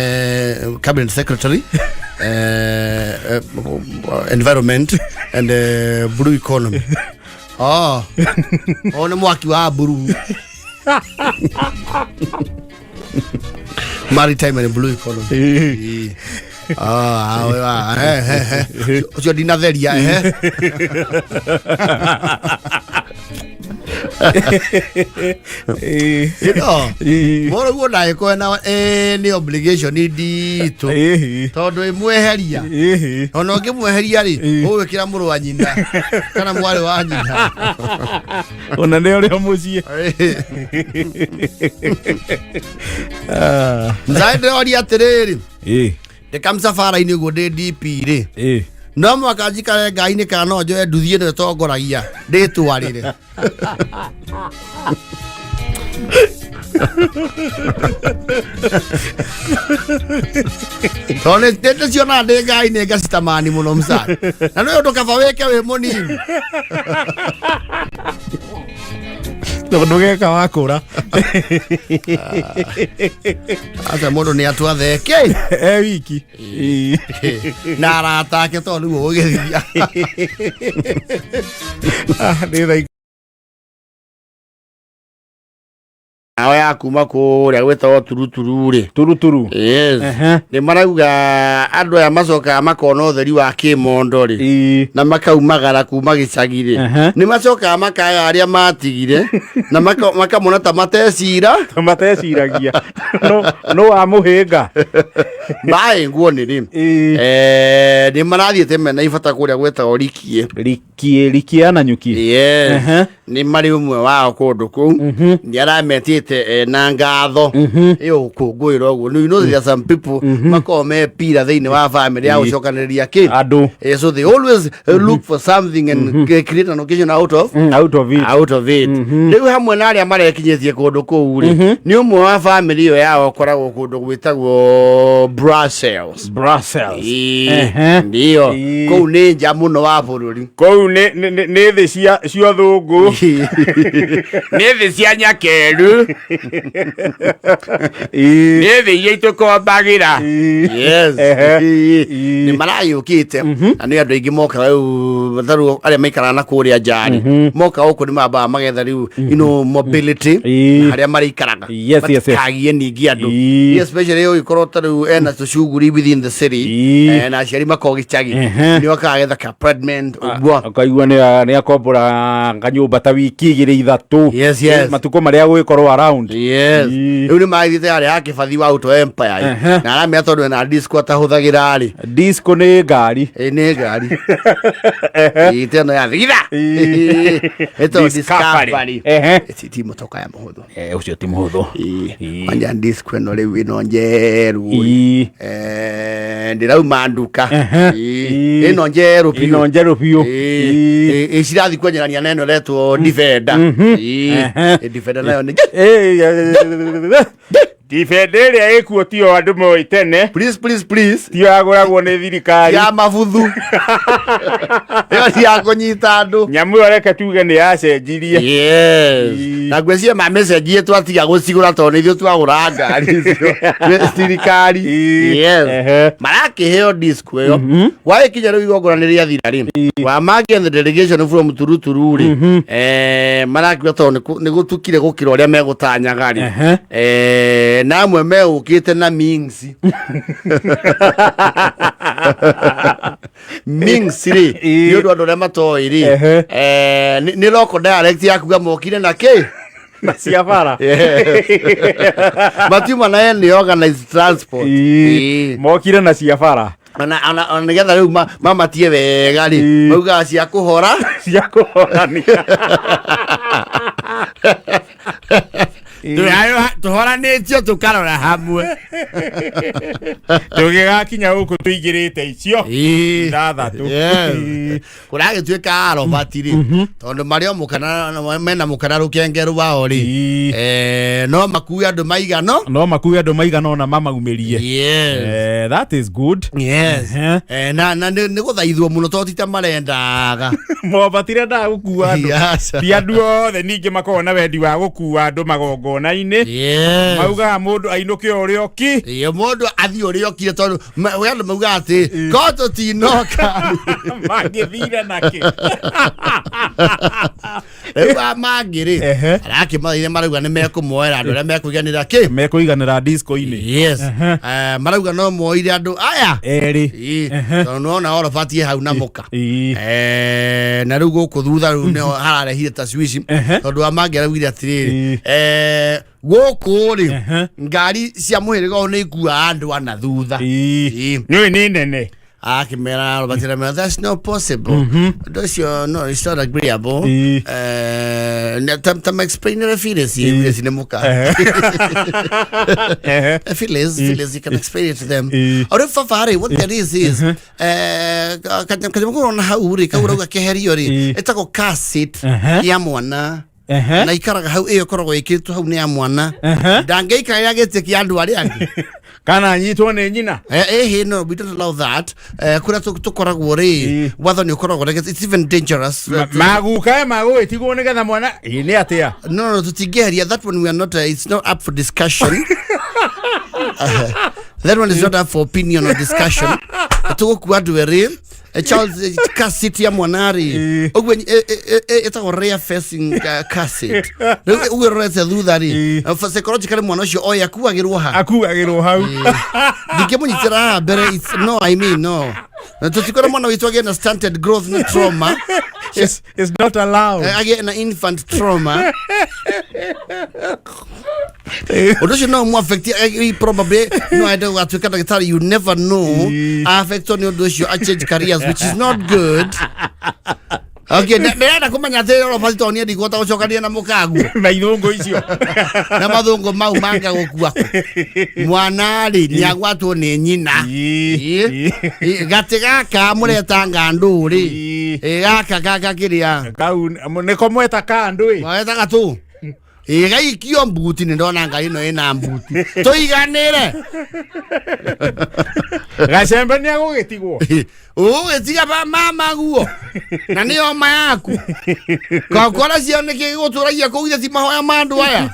cabinet secretary, environment and blue economy. Oh, nĩ mwaki wa blue. Maritime and blue economy. Ĩĩ. Ah, ah, eh, eh, eh. Ũcio ndinatheria ehe. You know, mũrũ guo ndagĩkorwo na nĩ obligation nditũ tondũ ĩmweheria ona ũngĩmweheria rĩ, ũgwĩkĩra mũrũ wa nyina kana mwarĩ wa nyina. Ona nĩ ũrĩa mũciĩ. Nzaĩ ndĩroria atĩrĩrĩ, ndĩkamcabara-inĩ ũguo ndĩ DP rĩ, no mwaka njikare ngai-inĩ kana no njoe nduthi ĩno ĩtongoragia ndĩtwarĩre? Tondũ nĩndĩcionaga ndĩ ngai-inĩ ngacitamani mũno mca na nĩ ũndũ kaba wĩke wĩ mũnini. Tondũ geka wakũra. Aca mũndũ nĩ atwatheke e wiki. Na arata ake tondũ nĩguo gũgĩthia. Ah, nĩ thaa Nao ya kuma kũrĩa gwĩtagwo turuturu rĩ. Turuturu. Yes. Nĩ marauga andũ aya macokaga makona ũtheri wa kĩmondo rĩ, na makaumagara kuma gĩcagi rĩ, nĩ macokaga makaya arĩa matigire na makamona ta matecira. Mateciragia no wamũhĩnga. Maĩ nguo nĩ rĩ, nĩ marathiĩte mena ibata kũrĩa gwĩtagwo Rikie. Rikie, Rikie na nyuki. Yes. Nĩ marĩ ũmwe wao kũndũ kũu nĩ arametĩte na ngatho ĩyo gũkũngũĩra ũguo. You know there are some people makoragwo me pira thĩinĩ wa family ya gũcokanĩrĩria kĩ. Andũ. So they always look for something and create an occasion out of out of it. Out of it. Rĩu hamwe na arĩa marekinyĩtie kũndũ kũu rĩ, nĩ ũmwe wa family ĩyo yao ũkoragwo kũndũ gwĩtagwo Brussels. Brussels. Ĩĩ, ndio. Kũu nĩ nja mũno wa bũrũri. Kũu nĩ thĩ cia ũthũngũ. Nĩ thĩ cia nyakeru. Nĩ thĩ iria itũkombagĩra. Yes. Nĩ marayũkĩte na nĩ andũ aingĩ moka rĩu tarĩu arĩa maikaraga na kũrĩa nja-rĩ, moka gũkũ nĩ mambaga magetha rĩu mobility na harĩa marĩikaraga. Yes. Matikagie ningĩ andũ. Especially ũgĩkorwo ta rĩu ena tũcuguri within the city, na aciari makorwo gĩcagi, nĩ okaga getha ka apartment ũguo. Ũkaigua nĩ akombora kanyũmba ta wiki igĩrĩ ithatũ. Yes. Matukũ marĩa gũgĩkorwo around. Yes. Rĩu nĩ magĩthiĩte harĩa ya kĩbathi wa Auto Empire. Na aramenya tondũ ena disco atahũthagĩra rĩ. Disco nĩ ngari. Ĩ nĩ ngari. Ĩ teno ya thigitha. Ĩtagwo Discovery. Ti mũtoka ya mũhũthũ. Ũcio ti mũhũthũ. Kwanja disco ĩno rĩu ĩno njerũ. Ndĩrauma nduka. Ĩno njerũ biũ. Ĩno njerũ biũ. Ĩ cirathi kwenjerania na ĩno ĩretwo Defender. Defender nayo nĩ Defender ĩrĩa ĩkuo tio andũ moĩ tene. Please, please, please. Tio yagũragwo nĩ thirikari. Ya mabuthu. Ĩyo ti ya kũnyita andũ. Nyamũ ĩyo reke tuge nĩ yacenjirie. Yes. Na ngwĩciria mamĩcenjie twatiga gũcigũra tondũ nĩ ithuĩ twagũra ngari icio. Nĩ thirikari. Yes. Marakĩheo disco ĩyo. Gwagĩkinya rĩu igongona nĩ rĩathira rĩ. Wamangĩ and the delegation from Turuturu rĩ. Marakiuga tondũ nĩ gũtukire gũkĩra ũrĩa megũtanyaga rĩ. Na amwe megũkĩte na mings. Mings rĩ, nĩ ũndũ andũ arĩa matoĩ rĩ, nĩ local dialect ya kuga mokire na kĩ? Na cia bara. Matiuma na any organized transport. Mokire na cia bara. Ona nĩgetha rĩu mamatie wega rĩ, maugaga cia kũhora. Cia kũhorania. Tũhoranĩtio tũkarora hamwe. Tũgĩgakinya gũkũ tũingĩrĩte icio ithathatũ. Kũragĩtuĩka arobati rĩ, tondũ marĩ o mũkana, mena mũkana rũkenge rwao rĩ, no makue andũ maigano, no makue andũ maigana ona mamaumĩrie. That is good. Yes. Na nĩ gũthaithwo mũno tondũ ti ta marendaga. Mobatire ndaga gũkua andũ. Ti andũ othe ningĩ makoragwo na wendi wa gũkua andũ magongona-inĩ. Maugaga mũndũ ainũke ũrĩa ũki. Ĩĩ, mũndũ athiĩ ũrĩa ũkire tondũ we andũ maugaga atĩ ko tũtinoka. Mangĩthire nakĩ? Rĩu a mangĩ rĩ, arakĩmathaitha marauga nĩ mekũmoera andũ arĩa mekũiganĩra kĩ? Mekũiganĩra disco-inĩ. Yes. Marauga no moire andũ aya erĩ. Tondũ nĩwona orobatie hau na mũka. Na rĩu gũkũ thutha rĩu nĩho hararehire tacwici. Tondũ wa mangĩ araugire atĩrĩrĩ, gũkũ rĩ, ngari cia mũhĩrĩga ũyũ nĩ ikuaga andũ ana thutha. Nĩũĩ nĩ nene. Akĩmera Robert aramera that's not possible. Ũndũ ũcio no, it's not agreeable. Ta ma-explainere Phyllis, Phyllis nĩ mũka. Phyllis, Phyllis, you can explain it to them. O rĩu baba rĩ, what there is is, kanyamũ kau ũrona hau rĩ, kau ũrauga keherio rĩ, ĩtagwo car seat ya mwana. Na ikaraga hau, ĩyo ĩkoragwo ĩkĩrĩtwo hau nĩ ya mwana. Ndangĩikarĩra gĩtĩ kĩa andũ arĩa angĩ. Kana anyitwo nĩ nyina. No, we don't allow that. Kũrĩa tũkoragwo rĩ, watho nĩ ũkoragwo rĩ, it's even dangerous. Maguka magũgĩtigwo nĩgetha mwana ĩ nĩ atĩa? No, no, tũtingĩeheria that one. We are not, it's not up for discussion. That one is not up for opinion or discussion. Tũgũkua andũ erĩ. Charles, car seat ya mwana rĩ, ũguo ĩtagwo rear facing car seat. Rĩu ũguo ĩrorete thutha rĩ, psychologically mwana ũcio oĩ akuagĩrwo ha? Akuagĩrwo hau. Ndingĩmũnyitĩra haha mbere, it's, no, I mean, no. Na tũtikwenda mwana witũ agĩe na stunted growth na trauma. It's not allowed. Agĩe na infant trauma. Ũndũ ũcio no ũmũ-affect, probably no ende gũgatuĩka ndagĩtarĩ, you never know. Affectwo nĩ ũndũ ũcio, a change careers, which is not good. Okay, ndĩrenda kũmenya atĩ Robert tondũ niĩ ndikũhota gũcokania na mũkaguo. Na ithũngũ icio. Na mathũngũ mau manga gũkua kũ. Mwana rĩ, nĩ agwatwo nĩ nyina. Gatĩ gaka mũretanga ndũ rĩ. Gaka gaka kĩrĩa. Kau nĩko mweta kandũ ĩ. Mwetaga tũ. Gaikio mbuti, nĩ ndona ngari ĩno ĩna mbuti. Tũiganĩre. Gacembe nĩ agũgĩtigwo. Ũgĩtiga ba mama guo na nĩ oma yaku kakora cio nĩ kĩ gũtũragia kũu ithe ti mahoya ma andũ aya.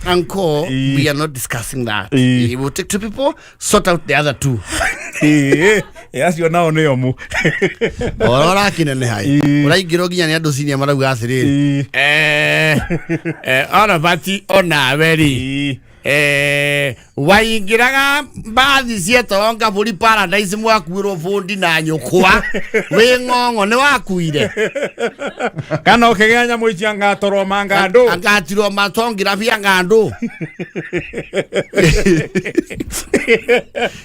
Uncle, we are not discussing that. We will take two people, sort out the other two. Ĩĩ, acio nao nĩ omu. Oro ũrakineneha ũraingĩrwo nginya nĩ andũ cinia marauga atĩrĩrĩ, orobati onawe rĩ, waingĩraga mbathi cietagwo Ngabũri Paradise mwakuĩrwo bundi na nyũkwa wĩ ng'ong'o nĩ wakuire. Kana ũkĩgĩa nyamũ ici angatorwo mangandũ. Angatirwo matongira bia ngandũ.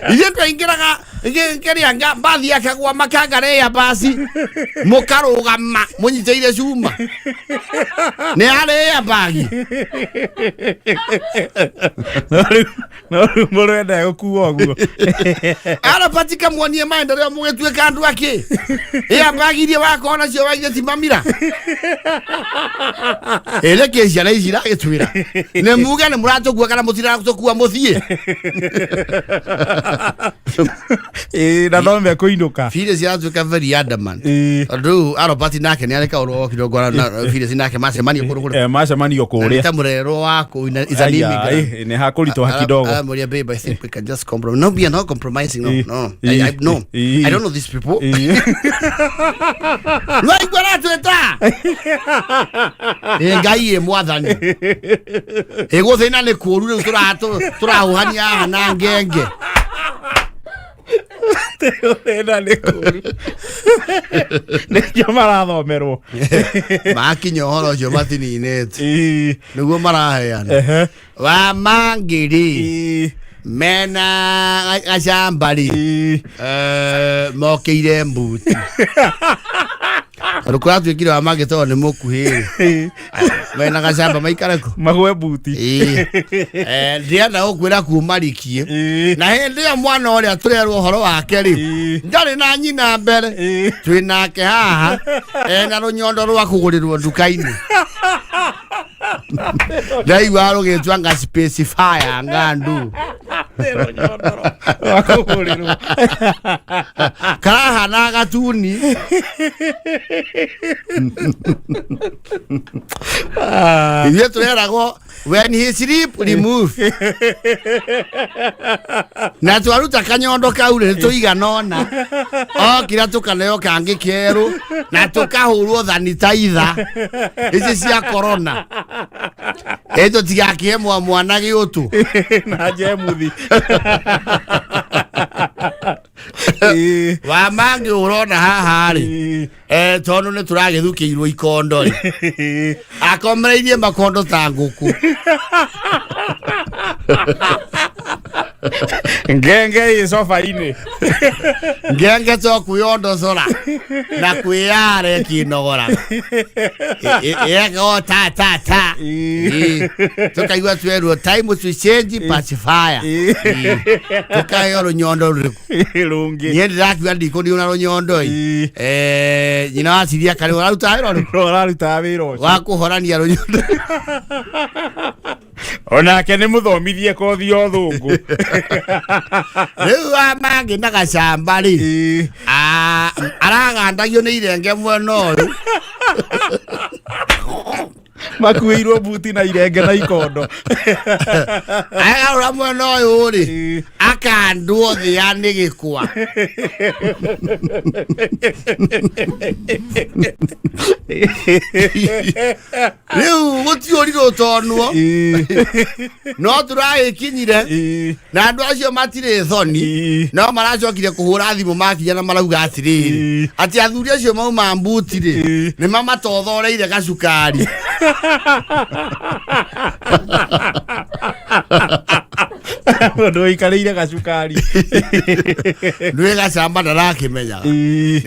Ithuĩ twaingĩraga kĩrĩa mbathi yakagwa makangare basi mũkarũgama mũnyitĩire cuma nĩ arĩa bagi. No rĩu mũrũ enda gũkua ũguo. Arabati kamuonie maendeleo mũgĩtuĩka andũ akĩ ĩa bagi iria wakorwo nacio waire ti mamira ĩrĩ kĩ ciana ici iragĩtwĩra nĩ muge nĩ mũratũkua kana mũtiratũkua mũthiĩ. Ĩĩ, na no mekũinũka. Phyllis yaratuĩka very adamant. Tondũ rĩu Arobati nake nĩ arĩ kaũndũ gokire ngora na Phyllis nake macemanio kũndũ kũrĩa. Macemanio kũrĩa. Ta mũrerwo wa kũu is an Aya, immigrant. Nĩ hakũritũha kidogo. Aramũria, "Babe, I think we can just compromise." "No, we are not compromising. No, no. I, no. I don't know these people." Rwaigua aratwĩta. Ĩ Ngai ĩ mwathani. Ĩ gũthĩna nĩ kũũru rĩu tũrahuhania haha na ngenge. Gũthĩna nĩ kũũru nĩkĩo marathomerwo. Makinya ũhoro ũcio matininĩte. Nĩguo maraheana. Wa mangĩrĩ mena gacamba rĩ, mokĩire mbuti tondũ kũratuĩkire wa mangĩ tondũ nĩ mũkuhĩ rĩ, mena gacamba maikare kũ magwe mbuti. Ĩĩ. Ndĩrenda gũkwĩra kuma rikie na hĩndĩ ĩyo mwana ũrĩa tũrerwo ũhoro wake rĩ, ndarĩ na nyina mbere, twĩ nake haha ena rũnyondo rwa kũgũrĩrwo nduka-inĩ ndaigua rũgĩtwa nga specifier ngandu. Rwa kũgũrĩrwo. Karahana gatuni. Ithuĩ tũreragwo, "When he sleep, remove," na twaruta kanyondo kau rĩ tũigana ona okira tũkaneo kangĩ kerũ na tũkahũrwo sanitizer ici cia corona ĩ tũtigakĩhe mwa mwana gĩũtũ. Na njemuthi. Wa mangĩ ũrona haha rĩ, tondũ nĩ tũragĩthukĩirwo ikondo rĩ, akomereirie makondo ta ngũkũ. Ngenge ĩ sofa-inĩ. Ngenge to kwĩondocora na kwĩyara ĩkĩnogora ĩgeko ta ta ta. Ĩ, tũkaigua twerwo, "Time to change pacifier." Ĩ, tũkaheo rũnyondo rũrĩkũ? Rũngĩ. Niĩ ndĩrakiuga ndikũniũna rũnyondo ĩ. Nyina wa ciria karĩ ũraruta wĩra ũrĩkũ? Ũrarutaga wĩra ũcio. Wa kũhorania rũnyondo. Onake nĩ mũthomithie kothi ya ũthũngũ. Rĩu wa mangĩ na gacamba rĩ, aragandagio nĩ irenge mwena ũyũ. Makuĩirwo mbuti na irenge na ikondo. Agarũra mwena ũyũ rĩ, akandwo thĩa nĩ gĩkwa. Rĩu gũtiũrirwo tonwo no tũragĩkinyire na andũ acio matirĩ thoni. No maracokire kũhũra thimũ makinya na marauga atĩrĩrĩ, atĩ athuri acio mauma mbuti rĩ, nĩ mamatothoreire gacukari. Mũndũ ũikarĩire gacukari. Nĩ gacamba ndarakĩmenyaga.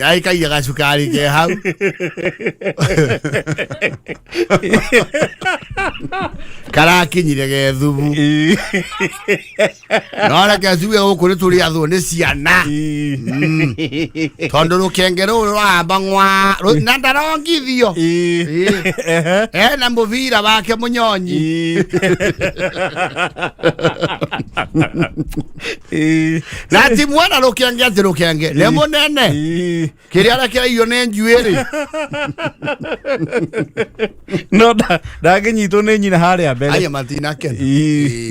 Aikaire gacukari ke hau karakinyire ge thubu. No reke tuge gũkũ nĩ tũrĩ athwo nĩ ciana. Tondũ rũkenge rũrũ rwahamba ng'wa na ndarongithio. Ena mũbira wake mũnyonyi. Na ti mwana rũkenge atĩ rũkenge nĩ mũnene. Kĩrĩa arekereirio nĩ njuĩrĩ. No ndangĩnyitwo nĩ nyina harĩa mbere. Aya matinakena.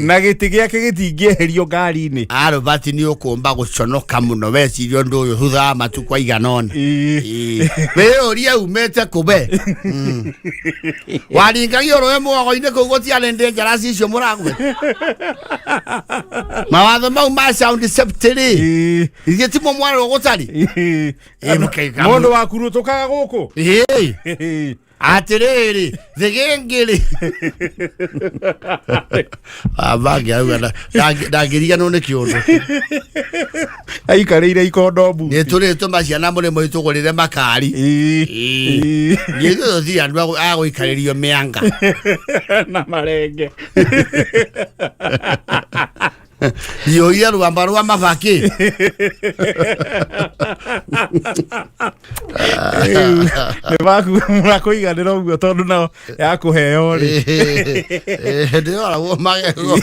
Na gĩtĩ gĩake gĩtingĩeherio ngari-inĩ. Arobati nĩ ũkũmba gũconoka mũno weciria ũndũ ũyũ thutha wa matukũ aigana ũna. Wĩyũrie umĩte kũbe waringagio rũĩ mwogo-inĩ kũu gũtiarĩ dangerous icio mũragwe mawatho mau ma sound safety rĩ ithuĩ timo mwarwo gũtari. Mũndũ wakurutũkaga gũkũ. Atĩrĩrĩ, thĩgĩngĩrĩ baba auga ndangĩriganwo nĩ kĩũndũ. Aikarĩire ikondombu. Nĩ tũrĩtũma ciana mũrĩmo itũgũrĩre makari. Nĩ tũthiĩ andũ a gũikarĩrio mĩanga na marenge. Hiũhia rwamba rwa mabaki. Nĩ maku mũrakũiganĩra ũguo tondũ nao ya kũheo rĩ. Ndĩroragwo magego.